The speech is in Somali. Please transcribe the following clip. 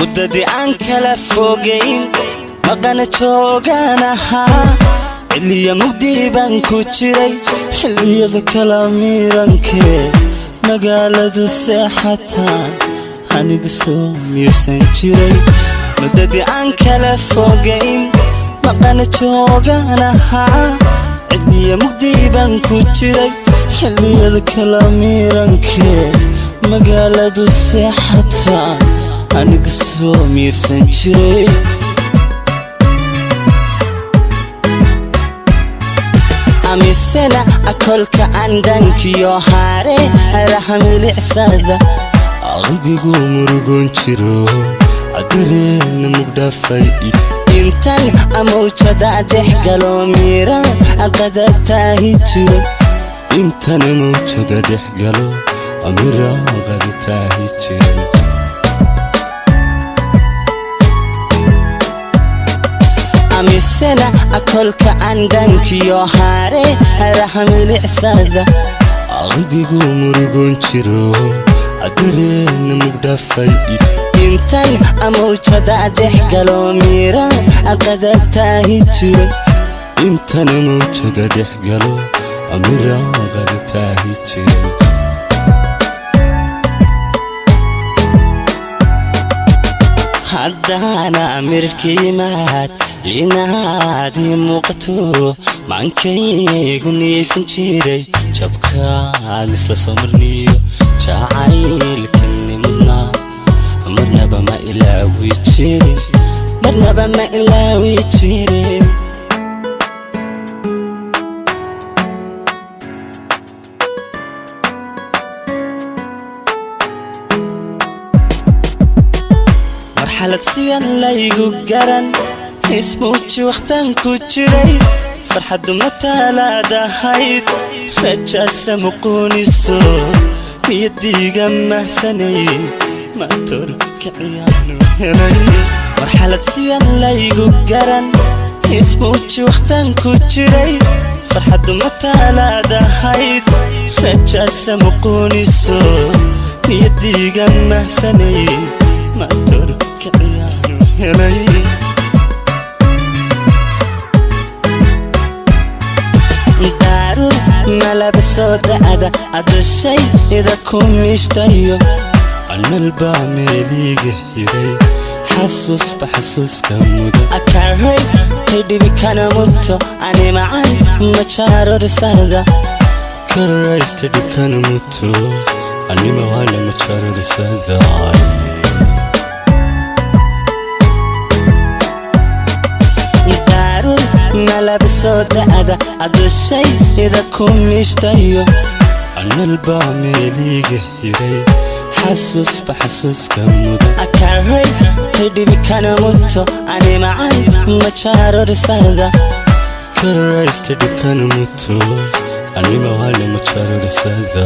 Muddadii aan kala fogayn, maqana joogaan ahaa, xilliya mugdii baan ku jiray, xilliyada kala miirankee magaaladu seexataan anigu soo miirsan jiray. Muddadii aan kala fogayn, maqana joogaan ahaa, xilliya mugdii baan ku jiray, xilliyada kala miirankee magaaladu seexataan anigu soo miirsan jiray. Amisena akolka andhankiyo haare rahamilicsada, qalbigu murugoon jiro, dareena mugdhafay, intan amawjada dhex galo miira qada taahi jiray. Intana mawjada dhex galo mira qada taahi jiray. Amisena akolka andhankiyo haare rahamilicsada, qalbigu murugoon jiro, dareena mugdhafay, intan amawjada dhex galo miira qada taahi jiray. Intana mawjada dhex galo mira qada taahi jiray. Haddaana mirkiimaad inaad ii muuqato, maankaygu niyaysan jiray, jabkaan isla soo marniyo jacaylkani mudnaa marnaba ma ilaawi jirin, marnaba ma ilaawi jirin. Marxalad siyan laygu garan, ismuuji wakhtaan ku jiray, farxaddu mataalaadahayd, rajaasa muquuniso niyadiiga mahsanay, matorkaciyaanu helay. Marxalad siyan laygu garan, ismuuji wakhtaan ku jiray, farxaddu mataalaadahayd, rajaasa muquuniso niyadiiga mahsanay, matorkaciyaanu helay. Daarur malaba soo da'da adashayda ku miishtayo, analbaa meeliga hiray, xasuusba xasuuska muda, akarays tidhibi kana muto ani macan majarorisada, karaysta dhibkana muto animaana majarorisada. Daarur malaba soo da'da adashayda ku miishtayo, analbaa meeliga hiray, xasuusba xasuuska muda, akarays tidhibi kana muto ani macan majarorisada, karaysta dhibkana muto animaana majarorisada.